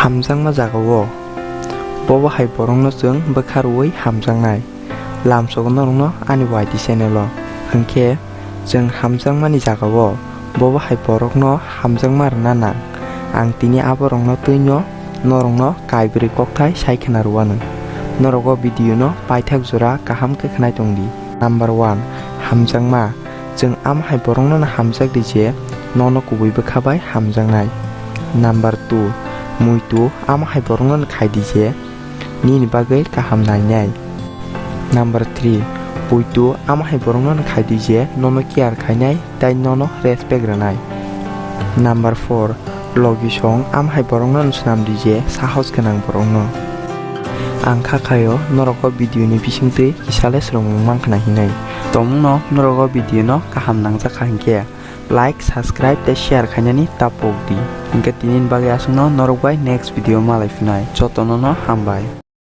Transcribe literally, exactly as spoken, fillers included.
Hamjakma jagao bobo hai borokno chwng bwkha rwui hamjaknai. Lamsogo norokno ani Y T channel o. Hwnkhe chwng hamjakmani jagao bobo hai borokno hamjakma rwna nang. Ang tini aborokno twino norokno kaibrwi kokthai sai khna rwano. Norok o video no paithak jora kaham khe khnai tongdi. Number one, hamjakma. Chwng ama hai borokno no hamjak di je nono kubui bwkha bai hamjaknai. Number two, muitu. Ama hai borokno no khai di je nini bagwi kaham nainai. Number three, puitu. Ama hai borokno no khai di je nono care khainai tei nono respect rwnai. Number four, logisong. Ama hai borokno no swnam di je sahos gwnang borokno. Ang kha khaio norok o video ni bisingtwi kisa le swrwngmung mankha na hinwi. Tongmungno norok o video no kaham nangjak kha hinkhe like, subscribe tei share khainani ta pok di. Hinkhe tinini bagwi aswkno norok bai next video malai phinai. Jotono no hambai.